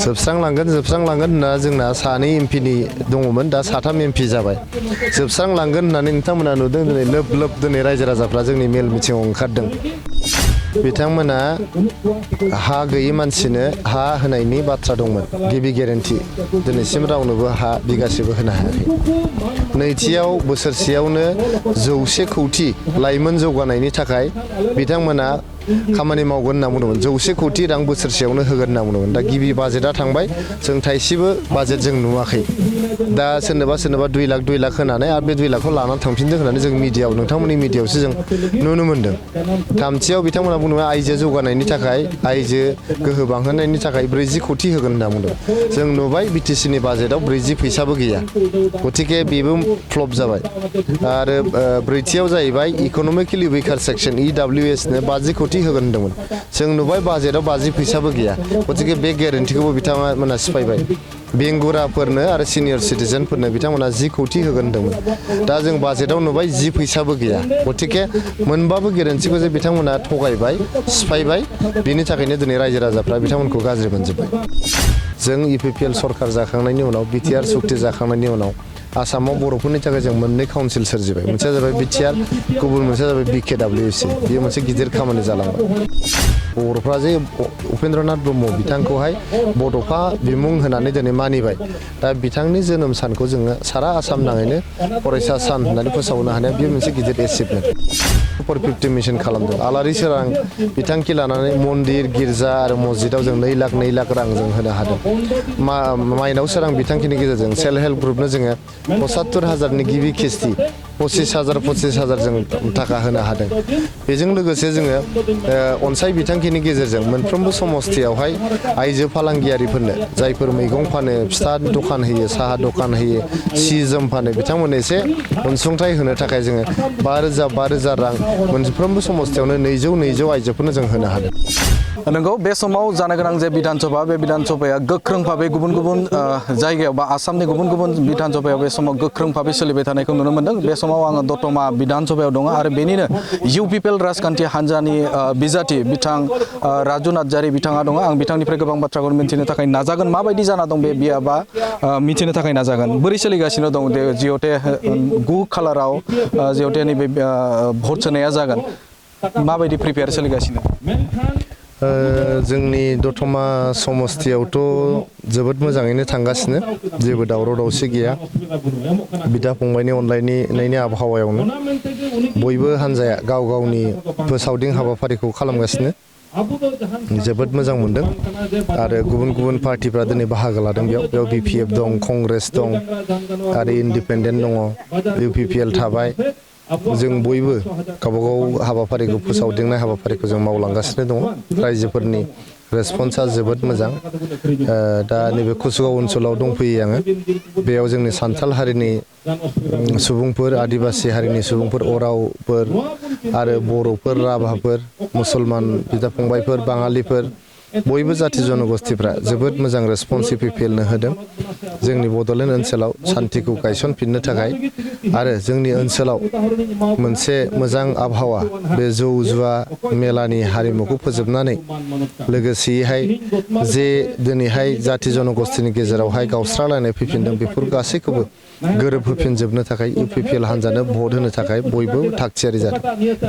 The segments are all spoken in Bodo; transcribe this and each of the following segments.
जोबस्रांलांगोन होनना जोंना सानै एमपिनि दङमोन दा साथाम एमपि जाबाय जोबस्रांलांगोन होननानै नोंथांमोना नुदों दिनै लोब दिनै रायजो राजाफ्रा जोंनि मेल मिथिङाव ओंखारदों बिथांमोना हा गैयै मानसिनो हा होनायनि बाथ्रा दंमोन गिबि गेरेन्टि दिनैसिम रावनोबो हा बिगासेबो होनो हायाखै नैथियाव बोसोरसेयावनो 100 कौटि लाइमोन जौगानायनि थाखाय बिथांमोना खामानि मावगोन होनना बुंदोंमोन 100 कौटि रां बोसोरसेयावनो होगोन होनना बुंदोंमोन दा गिबि बाजेटआ थांबाय जों थाइसेबो बाजेट जों नुवाखै दा सोरनोबा 2 लाख होनानै आरो बे 2 लाखखौ लानानै थांफिनदों होननानै जों मिडियायाव नोंथांमोननि मिडियायावसो जों नुनो मोन्दों थामथियाव बिथांमोना बुंदोंमोन आइजो जौगानायनि थाखाय आइजो गोहो बांहोनायनि थाखाय 40 कौटि होगोन होनना बुंदों जों नुबाय बिटिसिनि बाजेटआव 40 फैसाबो गैया गतिके बेबो फ्लप जाबाय आरो ब्रैथियाव जाहैबाय इक'नमिकेलि उइकार सेक्सन EWS नो 50 कौटि होगोन होनदोंमोन जों नुबाय बाजेटआव 50 फैसाबो गैया गतिके बे गेरेन्टिखौबो बिथांमोना सिफायबाय बेंगुराफोरनो आरो सिनियर सिटिजेनफोरनो बिथांमोना 10 कौटि होगोन होनदोंमोन दा जों बाजेटआव नुबाय 10 फैसाबो गैया गतिके मोनबाबो गेरेन्टिखौ जे बिथांमोना थगायबाय सिफायबाय बिनि थाखायनो दिनै रायजो राजाफ्रा बिथांमोनखौ गाज्रि मोनजोब्बाय जों UPPL सरकार जाखांनायनि उनाव BTR सुक्ति जाखांनायनि उनाव आसामाव बर'फोरनि थाखाय जों मोननै काउन्सिल सोरजिबाय मोनसेया जाबाय BTR गुबुन मोनसेया जाबाय BKWC बेयो मोनसे गिदिर खामानि जालांबाय बर'फ्रा जे उपेन्द्रनाथ ब्रह्म बिथांखौहाय बड'फा बिमुं होनानै दिनै मानिबाय दा बिथांनि जोनोम सानखौ जोङो सारा आसाम नाङैनो फरायसा सान होननानै फोसावनो हानाया बेयो मोनसे गिदिर एचिभमेन्ट सुपार 50 मिशन खालामदों आलारि सोरां बिथांखि लानानै मन्दिर गिर्जा आरो मस्जिदाव जों 2 लाख रां जों होनो हादों माइनाव सोरां बिथांखिनि गेजेरजों सेल्फ हेल्प ग्रुपनो जोङो 75,000नि गिबि किस्ति 25,000 जों थाखा होनो हादों बेजों लोगोसे जोङो अनसाय बिथांखिनि गेजेरजों मोनफ्रोमबो समस्थियावहाय आइजो फालांगियारिफोरनो जायफोर मैगं फानो फिथा दखान होयो साहा दखान होयो सि जोम फानो बिथांमोननो एसे अनसुंथाइ होनो थाखाय जोङो 5,000 रां मोनफ्रोमबो समस्थियावनो 200 आइजोफोरनो जों होनो हादों नंगौ बे समाव जानो गोनां जे बिधानसभा बे बिधानसभाया गोख्रों भाबै गुबुन जायगायाव बा आसामनि गुबुन बिधानसभायाव बे समाव गोख्रों भाबै सोलिबाय थानायखौ नुनो मोन्दों बे समाव आङो दतमा बिधानसभायाव दङ आरो बेनिनो UPPL राजखान्थि हान्जानि बिजाथि बिथां राजु नार्जारि बिथाङा दङ आं बिथांनिफ्राय गोबां बाथ्राखौ मिथिनो थाखाय नाजागोन माबायदि जाना दं बे बियाबा मिथिनो थाखाय नाजागोन बोरै सोलिगासिनो दं जिहते 9 खालाराव जिहते नैबे भट सोनाया जागोन माबायदि प्रिपेयार सोलिगासिनो जोंनि दतमा समस्थियावथ' जोबोद मोजाङैनो थांगासिनो जेबो दावराव दावसि गैया बिदा फंबायनि अनलायनायनि आबहावायावनो बयबो हान्जाया गाव गावनि फोसावदिं हाबाफारिखौ खालामगासिनो जोबोद मोजां मोनदों आरो गुबुन पार्टिफ्रा दिनै बाहागो लादों बेयाव BPF दं कंग्रेस दं आरो इन्डिपेन्डेन्ट दङ UPPL थाबाय जों बयबो गावबागाव हाबाफारिखौ फोसावदिंनाय हाबाफारिखौ जों मावलांगासिनो दङ रायजोफोरनि रेसपन्सआ जोबोद मोजां दा नैबे कुसुगाव ओनसोलाव दंफैयो आङो बेयाव जोंनि सान्थाल हारिनि सुबुंफोर आदिबासि हारिनि सुबुंफोर अरावफोर आरो बर'फोर राभाफोर मुसलमान बिदा फंबायफोर बाङालिफोर बयबो जाथि जनगोष्ठीफ्रा जोबोद मोजां रेसपन्स UPPLनो होदों जोंनि बड'लेण्ड ओनसोलाव शान्तिखौ गायसनफिननो थाखाय आरो जोंनि ओनसोलाव मोनसे मोजां आबहावा बे जौ जुवा मेलानि हारिमुखौ फोजोबनानै लोगोसेयैहाय जे दिनैहाय जाथि जनगोष्ठीनि गेजेरावहाय गावस्रालायनाय फैफिनदों बेफोर गासैखौबो गोरोबहोफिनजोबनो थाखाय UPPL हान्जानो भट होनो थाखाय बयबो थागथियारि जादों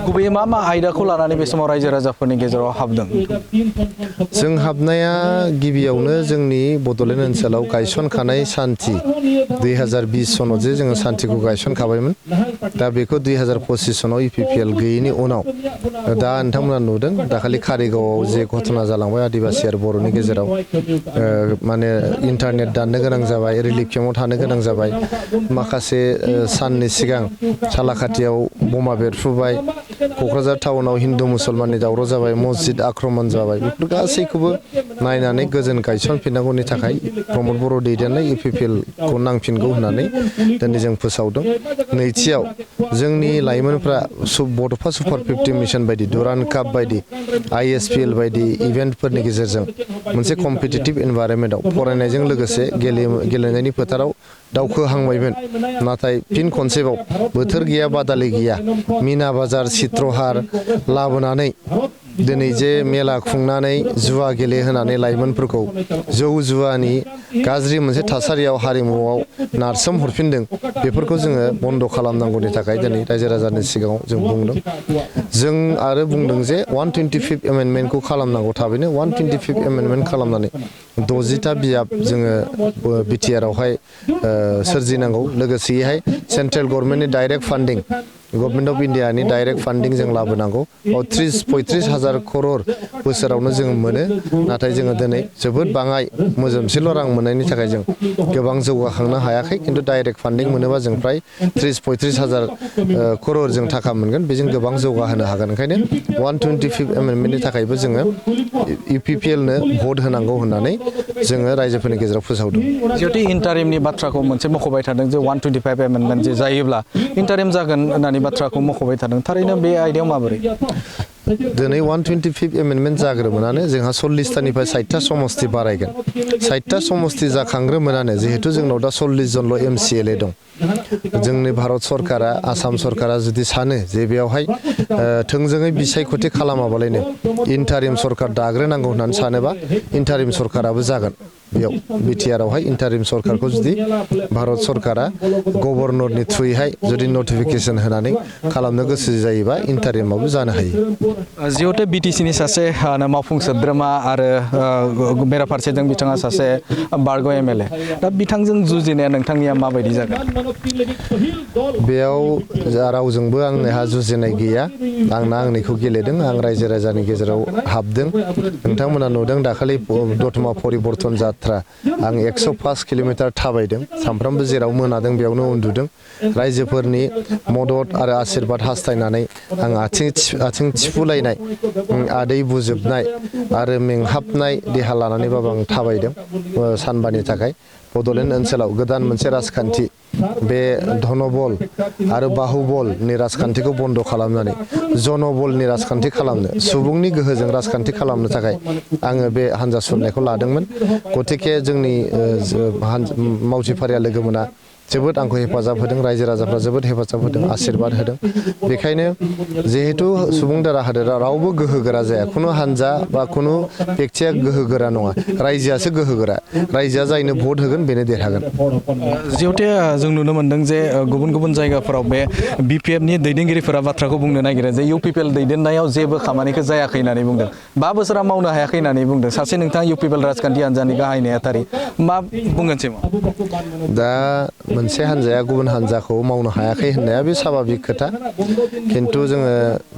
गुबैयै मा आयदाखौ लानानै बे समाव रायजो राजाफोरनि गेजेराव हाबदों जों हाबनाया गिबियावनो जोंनि बड'लेण्ड ओनसोलाव गायसनखानाय सान्थि 2020 सनाव जे जोङो सान्थिखौ गायसनखाबायमोन दा बेखौ 2025 सनाव UPPL गैयैनि उनाव दा नोंथांमोना नुदों दाखालि कारिगावआव जे घटना जालांबाय आदिबासि आरो बर'नि गेजेराव माने इन्टारनेट दाननो गोनां जाबाय रिलिफ केम्पआव थानो गोनां जाबाय माखासे साननि सिगां सालाखाथियाव बमा बेरफ्रुबाय क'क्राझार टाउनाव हिन्दु मुसलमाननि दावराव जाबाय मस्जिद आक्रमण जाबाय बेफोर गासैखौबो नायनानै गोजोन गायसनफिननांगौनि थाखाय प्रमद बर' दैदेननाय UPPLखौ नांफिनगौ होननानै दिनै जों फोसावदों नैथियाव जोंनि लाइमोनफ्रा बड'फा सुपार 50 मिशन बायदि दुरान्ड काप बायदि ISPL बायदि इभेन्टफोरनि गेजेरजों मोनसे कम्पिटिटिभ इनभाइरनमेन्टआव फरायनायजों लोगोसे गेलेनायनि फोथाराव दावखोहांबायमोन नाथाय फिन खनसेबाव बोथोर गैया बादालि गैया मिना बाजार चित्रहार लाबोनानै दिनै जे मेला खुंनानै जुवा गेलेहोनानै लाइमोनफोरखौ जौ जुवानि गाज्रि मोनसे थासारियाव हारिमुआव नारसोम हरफिनदों बेफोरखौ जोङो बन्द' खालामनांगौनि थाखाय दिनै रायजो राजानि सिगाङाव जों बुंदों जों आरो बुंदों जे 125 एमेन्डमेन्टखौ खालामनांगौ थाबैनो 125 एमेन्डमेन्ट खालामनानै 60टा बियाब जोङो बिटिआरआवहाय सोरजिनांगौ लोगोसेयैहाय सेन्ट्रेल गभर्नमेन्टनि डाइरेक्ट फान्डिं गभर्नमेन्ट अफ इन्डियानि डाइरेक्ट फान्डिं जों लाबोनांगौ 35,000 करोड़ बोसोरावनो जों मोनो नाथाय जोङो दिनै जोबोद बाङाय मोजोमसेल' रां मोननायनि थाखाय जों गोबां जौगाखांनो हायाखै खिन्थु डाइरेक्ट फान्डिं मोनोबा जों फ्राय 35,000 करोड़ जों थाखा मोनगोन बेजों गोबां जौगाहोनो हागोन ओंखायनो 125 एमेन्डमेन्टनि थाखायबो जोङो इउपिपिएलनो भट होनांगौ होननानै जोङो रायजोफोरनि गेजेराव फोसावदों जिहेतु इन्टारिमनि बाथ्राखौ मोनसे मख'बाय थादों जे 125 एमेन्डमेन्ट जे जायोब्ला इन्टारिम जागोन होननानै बाथ्राखौ मख'बाय थादों थारैनो बे आयदायाव माबोरै दिनै 125 एमेन्डमेन्ट जाग्रोमोनानो जोंहा 40टानिफ्राय 60टा समस्ति बारायगोन 60टा समस्ति जाखांग्रोमोनानो जिहेतु जोंनाव दा 40 जनल' MCLA दं जोंनि भारत सरकारा आसाम सरकारा जुदि सानो जे बेयावहाय थोंजोङै बिसायख'थि खालामाबालायनो इन्टारिम सरकार दाग्रोनांगौ होननानै सानोबा इन्टारिम सरकाराबो जागोन बेयाव बिटिआरआवहाय इन्टारिम सरकारखौ जुदि भारत सरकारा गभर्नरनि थ्रुयैहाय जुदि नटिफिकेसन होनानै खालामनो गोसो जायोबा इन्टारिमावबो जानो हायो जिहेतु बिटिसिनि सासे मावफुं सोद्रोमा आरो बेराफारसेजों बिथाङा सासे बारग' MLA दा बिथांजों जुजिनाया नोंथांनिया माबायदि जागोन बेयाव रावजोंबो आंहा जुजिनाय गैया आंना आंनिखौ गेलेदों आं रायजो राजानि गेजेराव हाबदों नोंथांमोना नुदों दाखालि दतमा परिबर्तन जात्रा आं 105 किल'मिटार थाबायदों सानफ्रामबो जेराव मोनादों बेयावनो उन्दुदों रायजोफोरनि मदद आरो आशीर्बाद हास्थायनानै आं आथिं थिफुलायनाय आदै बुजोबनाय आरो मेंहाबनाय देहा लानानैबाबो आं थाबायदों सानबानि थाखाय बड'लेण्ड ओनसोलाव गोदान मोनसे राजखान्थि बे धनबल आरो बाहुबलनि राजखान्थिखौ बन्द' खालामनानै जनबलनि राजखान्थि खालामनो सुबुंनि गोहोजों राजखान्थि खालामनो थाखाय आङो बे हान्जा सुरनायखौ लादोंमोन गतिके जोंनि मावथिफारिया लोगोमोना जोबोद आंखौ हेफाजाब होदों रायजो राजाफ्रा जोबोद हेफाजाब होदों आशीर्बाद होदों बेखायनो जिहेतु सुबुं हादोरा रावबो गोहोगोरा जाया खुनु हान्जा बा खुनु बेक्तिया गोहोगोरा नङा रायजोआसो गोहोगोरा रायजोआ जायनो भट होगोन बेनो देरहागोन जिहेतु जों नुनो मोनदों जे गुबुन गुबुन जायगाफोराव बे BPFनि दैदेनगिरिफोरा बाथ्राखौ बुंनो नागिरो जे UPPL दैदेननायाव जेबो खामानिखौ जायाखै होननानै बुंदों 5 बोसोरा मावनो हायाखै होननानै बुंदों सासे नोंथाङा UPPL राजखान्थि हान्जानि गाहाय नेहाथारि मा बुंगोनसै दा मोनसे हान्जाया गुबुन हान्जाखौ मावनो हायाखै होननाया बे स्वाभाबिक खोथा खिन्थु जोङो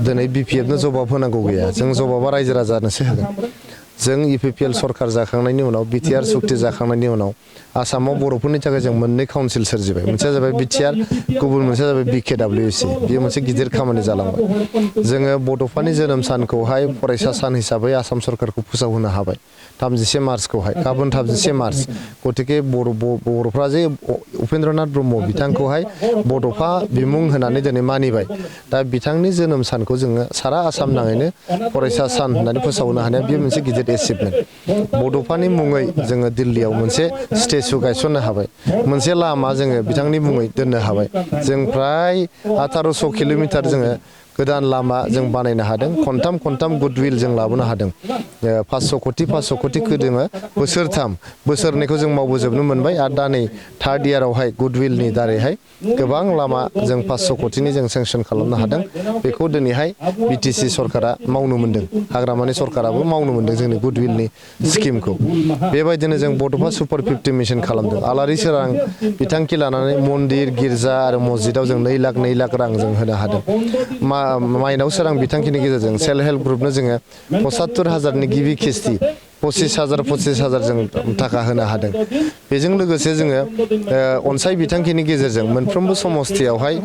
दिनै BPFनो जबाब होनांगौ गैया जों जबाबा रायजो राजानोसो होगोन जों UPPL सरकार जाखांनायनि उनाव BTR सुक्ति जाखांनायनि उनाव आसामाव बर'फोरनि थाखाय जों मोननै काउन्सिल सोरजिबाय मोनसेया जाबाय BTR गुबुन मोनसेया जाबाय BKWC बेयो मोनसे गिदिर खामानि जालांबाय जोङो बड'फानि जोनोम सानखौहाय फरायसा सान हिसाबै आसाम सरकारखौ फोसावहोनो हाबाय 31 मार्चखौहाय गाबोन 31 मार्च गतिके बर'फ्रा जे उपेन्द्रनाथ ब्रह्म बिथांखौहाय बड'फा बिमुं होनानै दिनै मानिबाय दा बिथांनि जोनोम सानखौ जोङो सारा आसाम नाङैनो फरायसा सान होननानै फोसावनो हानाया बेयो मोनसे गिदिर एचिभमेन्ट बड'फानि मुङै जोङो दिल्लीयाव मोनसे स्टेचु गायसननो हाबाय मोनसे लामा जोङो बिथांनि मुङै दोननो हाबाय जों फ्राय 1800 किल'मिटार जोङो गोदान लामा जों बानायनो हादों खनथाम गुडविल जों लाबोनो हादों 500 कोटिखौ जोङो बोसोरनैखौ जों मावबोजोबनो मोनबाय आरो दा नै थार्ड इयारावहाय गुडविलनि दारैहाय गोबां लामा जों 500 कोटिनि जों सेंसन खालामनो हादों बेखौ दिनैहाय BTC सरकारा मावनो मोनदों हाग्रामानि सरकाराबो मावनो मोनदों जोंनि गुडविलनि स्किमखौ बेबायदिनो जों बड'फा सुपार 50 मिशन खालामदों आलारि सोरां बिथांखि लानानै मन्दिर गिर्जा आरो मस्जिदाव जों 2 लाख रां जों होनो हादों माइनाव सोरां बिथांखिनि गेजेरजों सेल्फ हेल्प ग्रुपनो जोङो 75,000नि गिबि किस्ति 25,000 जों थाखा होनो हादों बेजों लोगोसे जोङो अनसाय बिथांखिनि गेजेरजों मोनफ्रोमबो समस्तियावहाय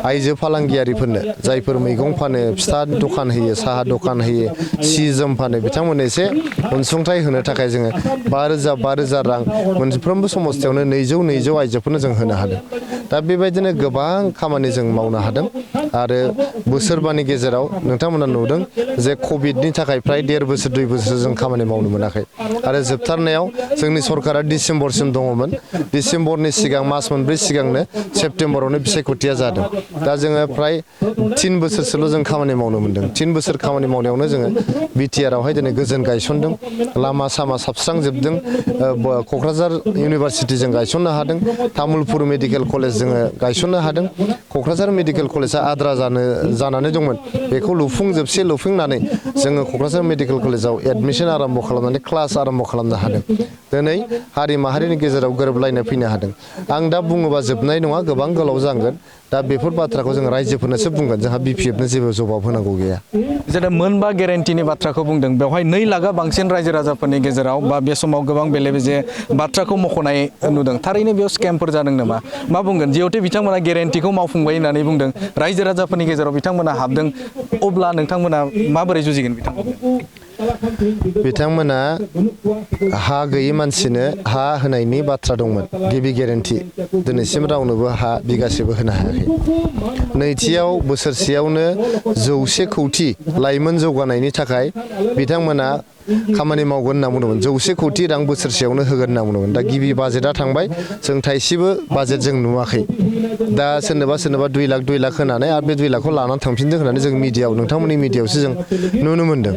आइजो फालांगियारिफोरनो जायफोर मैगं फानो फिथा दखान होयो साहा दखान होयो सि जोम फानो बिथांमोननो एसे अनसुंथाइ होनो थाखाय जोङो 5,000 रां मोनफ्रोमबो समस्तियावनो 200 आइजोफोरनो जों होनो हादों दा बेबायदिनो गोबां खामानि जों मावनो हादों आरो बोसोरबानि गेजेराव नोंथांमोना नुदों जे कभिडनि थाखाय फ्राय 1.5 बोसोर 2 बोसोर जों खामानि मावनो मोनाखै आरो जोबथारनायाव जोंनि सरकारा डिसेम्बरसिम दङमोन डिसेम्बरनि सिगां मास मोनब्रै सिगांनो सेप्तेम्बरावनो बिसायख'थिया जादों दा जोङो फ्राय 3 बोसोरसोल' जों खामानि मावनो मोनदों 3 बोसोर खामानि मावनायावनो जोङो बिटिआरआवहाय दिनै गोजोन गायसनदों लामा सामा साबस्रांजोबदों क'क्राझार इउनिभारसिटि जों गायसननो हादों तामुलपुर मेडिकेल कलेज जोङो गायसननो हादों क'क्राझार मेडिकेल कलेजआ आद्रा जानानै दंमोन बेखौ लुफुंनानै जोङो क'क्राझार मेडिकेल कलेजाव एडमिसन आरम्भ खालामनानै क्लास आरम्भ खालामनो हादों दिनै हारि माहारिनि गेजेराव गोरोबलायनाय फैनो हादों आं दा बुङोबा जोबनाय नङा गोबां गोलाव जागोन दा बेफोर बाथ्राखौ जों रायजोफोरनोसो बुंगोन जोंहा बिपिएफनो जेबो जबाब होनांगौ गैया जेरै मोनबा गेरेन्टिनि बाथ्राखौ बुंदों बेवहाय 2 लाखा बांसिन रायजो राजाफोरनि गेजेराव बा बे समाव गोबां बेले बेजे बाथ्राखौ मख'नाय नुदों थारैनो बेयाव स्केमफोर जादों नामा मा बुंगोन जिहेथु बिथांमोना गेरेन्टिखौ मावफुंबाय होननानै बुंदों रायजो राजाफोरनि गेजेराव बिथांमोना हाबदों अब्ला नोंथांमोना माबोरै जुजिगोन बिथांमोना हा गैयै मानसिनो हा होनायनि बाथ्रा दंमोन गिबि गेरेन्टि दिनैसिम रावनोबो हा बिगासेबो होनो हायाखै नैथियाव बोसोरसेयावनो 100 कौटि लाइमोन जौगानायनि थाखाय बिथांमोना खामानि मावगोन होनना बुंदोंमोन 100 कौटि रां बोसोरसेयावनो होगोन होनना बुंदोंमोन दा गिबि बाजेटआ थांबाय जों थाइसेबो बाजेट जों नुवाखै दा सोरनोबा 2 लाख होनानै आरो बे 2 लाखखौ लानानै थांफिनदों होननानै जों मिडियाआव नोंथांमोननि मिडियाआवसो जों नुनो मोन्दों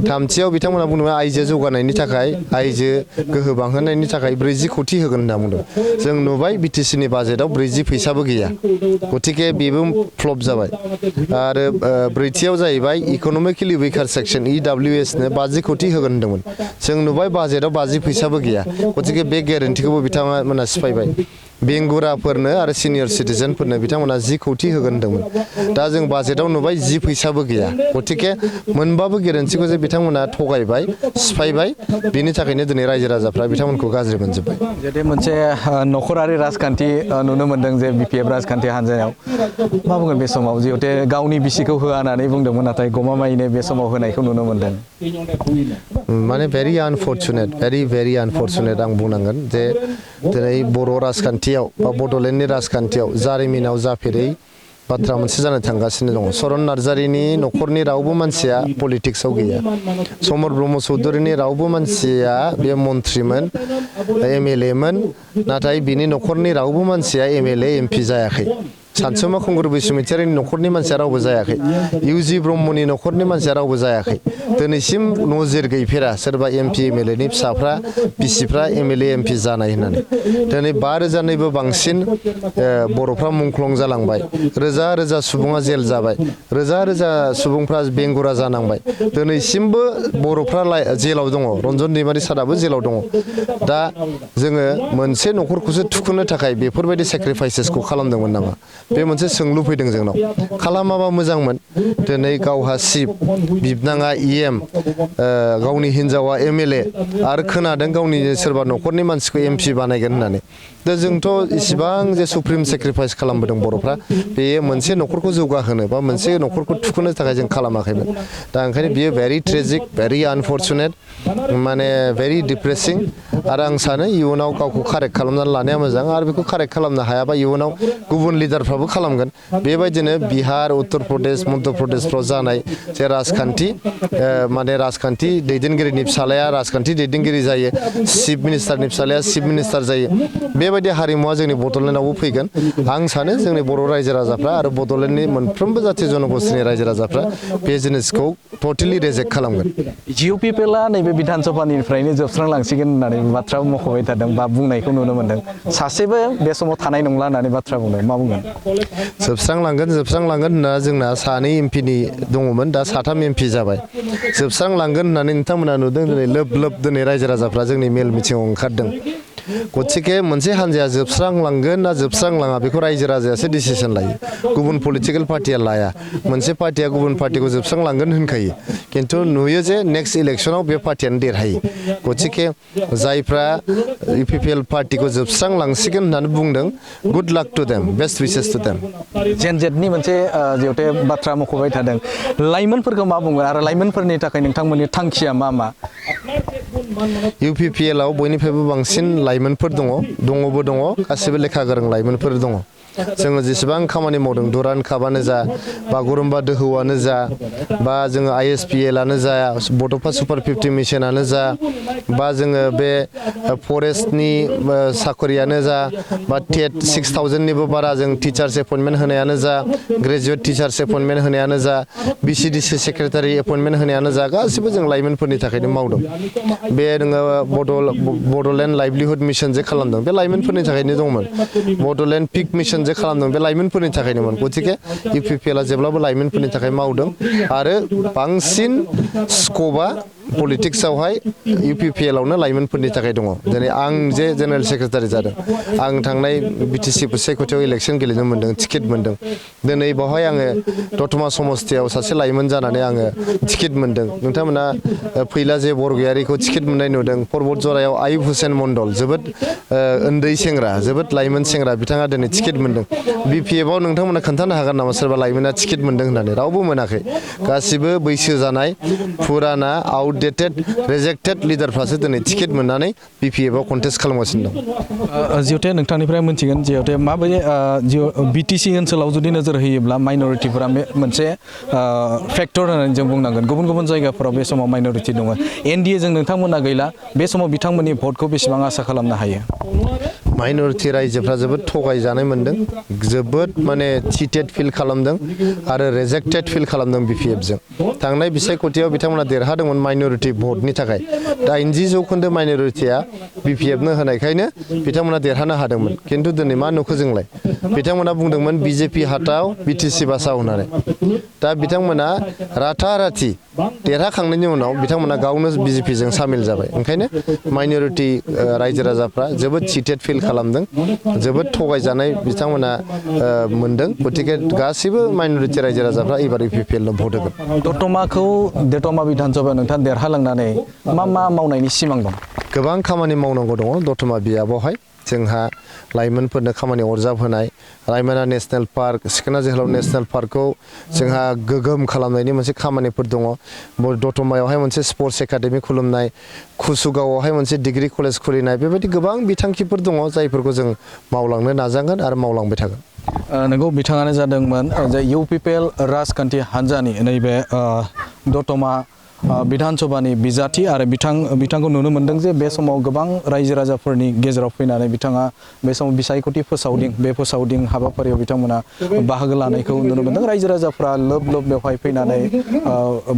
थामथियाव बिथांमोना बुंदोंमोन आइजो जौगानायनि थाखाय आइजो गोहो बांहोनायनि थाखाय 40 कौटि होगोन होनना बुंदों जों नुबाय बिटिसिनि बाजेटआव 40 फैसाबो गैया गतिके बेबो फ्लप जाबाय आरो ब्रैथियाव जाहैबाय इक'नमिकेलि उइकार सेक्सन EWSनो 50 कौटि होगोन होनदोंमोन जों नुबाय बाजेटआव 50 फैसाबो गैया गतिके बे गेरेन्टिखौबो बिथांमोना सिफायबाय बेंगुराफोरनो आरो सिनियर सिटिजेनफोरनो बिथांमोना 10 कौटि होगोन होनदोंमोन दा जों बाजेटआव नुबाय 10 फैसाबो गैया गतिके मोनबाबो गेरेन्टिखौ जे बिथांमोना थगायबाय सिफायबाय बिनि थाखायनो दिनै रायजो राजाफ्रा बिथांमोनखौ गाज्रि मोनजोब्बाय जुदि मोनसे नखरारि राजखान्थि नुनो मोन्दों जे बिपिएफ राजखान्थि हान्जायाव मा बुंगोन बे समाव जिहेतु गावनि बिसिखौ होआ होननानै बुंदोंमोन नाथाय गमामायैनो बे समाव होनायखौ नुनो मोन्दों माने भेरि आनफर्चुनेट आं बुंनांगोन जे दिनै बर' राजखान्थियाव बा बड'लेण्डनि राजखान्थियाव जारिमिनाव जाफेरै बाथ्रा मोनसे जानो थांगासिनो दङ सरन नार्जारिनि न'खरनि रावबो मानसिया पलिटिक्सआव गैया समर ब्रह्म चौधुरिनि रावबो मानसिया बे मन्थ्रिमोन MLA मोन नाथाय बिनि न'खरनि रावबो मानसिया MLA MP जायाखै सानसुमा खुंगुर बैसुमैथियारिनि न'खरनि मानसिया रावबो जायाखै UG ब्रह्मनि न'खरनि मानसिया रावबो जायाखै दिनैसिम नजिर गैफेरा सोरबा MP MLAनि फिसाफ्रा बिसिफ्रा MLA MP जानाय होननानै दिनै 5,000निबो बांसिन बर'फ्रा मुंख्लं जालांबाय रोजा रोजा सुबुङा जेल जाबाय रोजा रोजा सुबुंफ्रा बेंगुरा जानांबाय दिनैसिमबो बर'फ्रा जेलाव दङ रन्जन दैमारि साराबो जेलाव दङ दा जोङो मोनसे न'खरखौसो थुखुनो थाखाय बेफोरबायदि सेक्रिफाइसेसखौ खालामदोंमोन नामा बे मोनसे सोंलु फैदों जोंनाव खालामाबा मोजांमोन दिनै गावहा सिप बिबनाङा EM गावनि हिनजावा MLA आरो खोनादों गावनि सोरबा न'खरनि मानसिखौ MP बानायगोन होननानै दा जोंथ' इसिबां जे सुप्रिम सेक्रिफाइस खालामबोदों बर'फ्रा बे मोनसे न'खरखौ जौगाहोनो बा मोनसे न'खरखौ थुखुनो थाखाय जों खालामाखैमोन दा ओंखायनो बियो भेरि ट्रेजिक भेरि आनफर्चुनेट माने भेरि डिप्रेसिं आरो आं सानो इयुनाव गावखौ कारेक्ट खालामनानै लानाया मोजां आरो बेखौ कारेक्ट खालामनो हायाबा इयुनाव गुबुन लिडारफ्राबो खालामगोन बेबायदिनो बिहार उत्तर प्रदेश मध्य प्रदेशफ्राव जानाय जे राजखान्थि माने राजखान्थि दैदेनगिरिनि फिसालाया राजखान्थि दैदेनगिरि जायो चिफ मिनिस्टारनि फिसालाया चिफ मिनिस्टार जायो बेबायदि हारिमुवा जोंनि बड'लेण्डआवबो फैगोन आं सानो जोंनि बर' रायजो राजाफ्रा आरो बड'लेण्डनि मोनफ्रोमबो जाथि जनगोष्ठीनि रायजो राजाफ्रा बे जिनिसखौ टटेलि रिजेक्ट खालामगोन UPPLआ नैबे बिधान सभानिफ्रायनो जोबस्रांलांसिगोन होननानै बाथ्रा मख'बाय थादों बा बुंनायखौ नुनो मोन्दों सासेबो बे समाव थानाय नंला होननानै बाथ्रा बुंदों मा बुंगोन जोबस्रांलांगोन होनना जोंना 2 MPनि दङमोन दा 3 MP जाबाय जोबस्रांलांगोन होननानै नोंथांमोना नुदों दिनै लोब दिनै रायजो राजाफ्रा जोंनि मेल मिथिङाव ओंखारदों गतिके मोनसे हान्जाया जोबस्रांलांगोन ना जोबस्रांलाङा बेखौ रायजो राजायासो डिसिसन लायो गुबुन पलिटिकेल पार्टिया लाया मोनसे पार्टिया गुबुन पार्टिखौ जोबस्रांलांगोन होनखायो खिन्थु नुयो जे नेक्स्ट इलेक्सनाव बे पार्टियानो देरहायो गतिके जायफ्रा UPPL पार्टिखौ जोबस्रांलांसिगोन होननानै बुंदों good luck to them best wishes to them gen जेडनि मोनसे जिहेतु बाथ्रा मख'बाय थादों लाइमोनफोरखौ मा बुंगोन आरो लाइमोनफोरनि थाखाय नोंथांमोननि थांखिया मा UPPL आव बयनिफ्रायबो बांसिन लाइमोनफोर दङ गासिबो लेखा गोरों लाइमोनफोर दङ जोङो जेसेबां खामानि मावदों दुरान कापआनो जा बागुरुम्बा दोहौआनो जा बा जोङो ISPL आनो जा बड'फा सुपार 50 मिशनानो जा बा जोङो बे फरेस्टनि साखरियानो जा बा टेट 6000 निबो बारा जों टिचार्स एपइन्टमेन्ट होनायानो जा ग्रेजुवेट टिचार्स एपइन्टमेन्ट होनायानो जा BCDC सेक्रेटारि एपइन्टमेन्ट होनायानो जा गासिबो जों लाइमोनफोरनि थाखायनो मावदों बे नोङो बड'लेण्ड लाइभलिहुड मिशन जे खालामदों बे लाइमोनफोरनि थाखायनो दंमोन बड'लेण्ड पिक मिशन जे खालामदों बे लाइमोनफोरनि थाखायनोमोन गतिके UPPL आ जेब्लाबो लाइमोनफोरनि थाखाय मावदों आरो बांसिन स्क'पआ पलिटिक्सआवहाय UPPL आवनो लाइमोनफोरनि थाखाय दङ दिनै आं जे जेनेरेल सेक्रेटारि जादों आं थांनाय BTC सायख'थियाव इलेक्सन गेलेनो मोन्दों टिकेट मोन्दों दिनै बावहाय आङो दतमा समस्तियाव सासे लाइमोन जानानै आङो टिकेट मोन्दों नोंथांमोना फैलाजे बरगयारिखौ टिकेट मोननाय नुदों पर्बत जरायाव आयुब हुसेन मण्डल जोबोद उन्दै सेंग्रा जोबोद लाइमोन सेंग्रा बिथाङा दिनै टिकेट मोन्दों BPF आव नोंथांमोना खोन्थानो हागोन नामा सोरबा लाइमोना टिकेट मोन्दों होननानै रावबो मोनाखै गासिबो बैसो जानाय फुराना आउटडेटेड रेजेक्टेड लिडारफ्रासो दिनै टिकेट मोननानै BPF आव कन्टेस्ट खालामगासिनो दं जिहेतु नोंथांनिफ्राय मोनथिगोन जिहेतु माबायदि BTC ओनसोलाव जुदि नोजोर होयोब्ला माइन'रिटिफोरा मोनसे फेक्टर होननानै जों बुंनांगोन गुबुन गुबुन जायगाफोराव बे समाव माइन'रिटि दङ NDA जों नोंथांमोना गैला बे समाव बिथांमोननि भटखौ बेसेबां आसा खालामनो हायो माइन'रिटि रायजोफ्रा जोबोद थगायजानाय मोनदों जोबोद माने चिटेड फिल खालामदों आरो रेजेक्टेड फिल खालामदों BPF जों थांनाय बिसायख'थियाव बिथांमोना देरहादोंमोन माइन'रिटि भटनि थाखाय 80% माइन'रिटिया BPF नो होनायखायनो बिथांमोना देरहानो हादोंमोन खिन्थु दिनै मा नुखो जोंलाय बिथांमोना बुंदोंमोन BJP हाताव BTC बासाव होननानै दा बिथांमोना राथाराथि देरहाखांनायनि उनाव बिथांमोना गावनो BJP जों सामिल जाबाय ओंखायनो माइन'रिटि रायजो राजाफ्रा जोबोद चिटेड फिल खालामदों जोबोद थगायजानाय बिथांमोना मोनदों गतिके गासिबो माइन'रिटि रायजो राजाफ्रा एबार UPPL नो भट होगोन दतमा बिधान सभायाव नोंथाङा देरहालांनानै मा मावनायनि सिमां दं गोबां खामानि मावनांगौ दङ दतमा बियाबावहाय जोंहा लाइमोनफोरनो खामानि अरजाब होनाय रायमना नेशनेल पार्क सिखोना जोहोलाव नेशनेल पार्कखौ जोंहा गोगोम खालामनायनि मोनसे खामानिफोर दङ दतमायावहाय मोनसे स्पर्ट्स एकाडेमि खुलिनाय कुसुगावआवहाय मोनसे डिग्री कलेज खुलिनाय बेबायदि गोबां बिथांखिफोर दङ जायफोरखौ जों मावलांनो नाजागोन आरो मावलांबाय थागोन नंगौ बिथाङानो जादोंमोन जे UPPL राजखान्थि हान्जानि नैबे दतमा बिधान सभानि बिजाथि आरो बिथांखौ नुनो मोनदों जे बे समाव गोबां रायजो राजाफोरनि गेजेराव फैनानै बिथाङा बे समाव बिसायख'थि फोसावदिं हाबाफारियाव बिथांमोना बाहागो लानायखौ नुनो मोनदों रायजो राजाफ्रा लोब बेवहाय फैनानै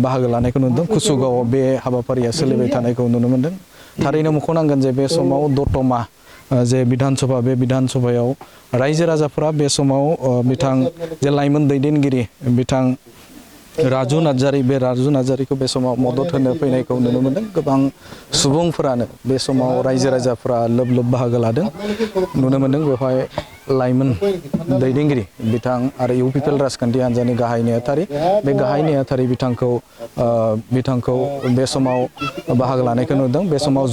बाहागो लानायखौ नुदों कुसुगावआव बे हाबाफारिया सोलिबाय थानायखौ नुनो मोनदों थारैनो मख'नांगोन जे बे समाव दतमा जे बिधान सभा बे बिधान सभायाव रायजो राजाफ्रा बे समाव बिथां जे लाइमोन दैदेनगिरि बिथां राजु नार्जारी बे राजु नार्जारीखौ बे समाव मदद होनो फैनायखौ नुनो मोनदों गोबां सुबुंफोरानो बे समाव रायजो राजाफ्रा लोब बाहागो लादों नुनो मोनदों बेवहाय लाइमोन दैदेनगिरि बिथां आरो UPPL राजखान्थि हान्जानि गाहाय नेहाथारि बे गाहाय नेहाथारि बिथांखौ बे समाव बाहागो लानायखौ नुदों बे समाव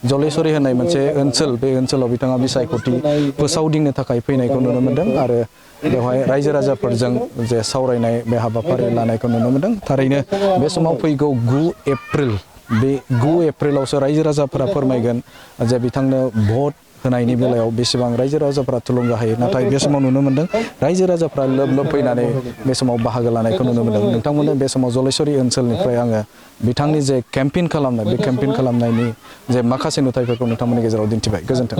जलेश्वरी होननाय मोनसे ओनसोल बे ओनसोलाव बिथाङा बिसायख'थि फोसावदिंनो थाखाय फैनायखौ नुनो मोनदों आरो बेवहाय रायजो राजाफोरजों जे सावरायनाय बे हाबाफारि लानायखौ नुनो मोनदों थारैनो बे समाव फैगौ 9 एप्रिल बे 9 एप्रिलावसो रायजो राजाफोरा फोरमायगोन जे बिथांनो भट होनायनि बेलायाव बेसेबां रायजो राजाफ्रा थुलुंगा होयो नाथाय बे समाव नुनो मोनदों रायजो राजाफ्रा लोब फैनानै बे समाव बाहागो लानायखौ नुनो मोनदों नोंथांमोननो बे समाव जलेश्वरी ओनसोलनिफ्राय आङो बिथांनि जे केम्पेइन खालामनाय बे केम्पेइन खालामनायनि जे माखासे नुथायफोरखौ नोंथांमोननि गेजेराव दिन्थिबाय गोजोन्थों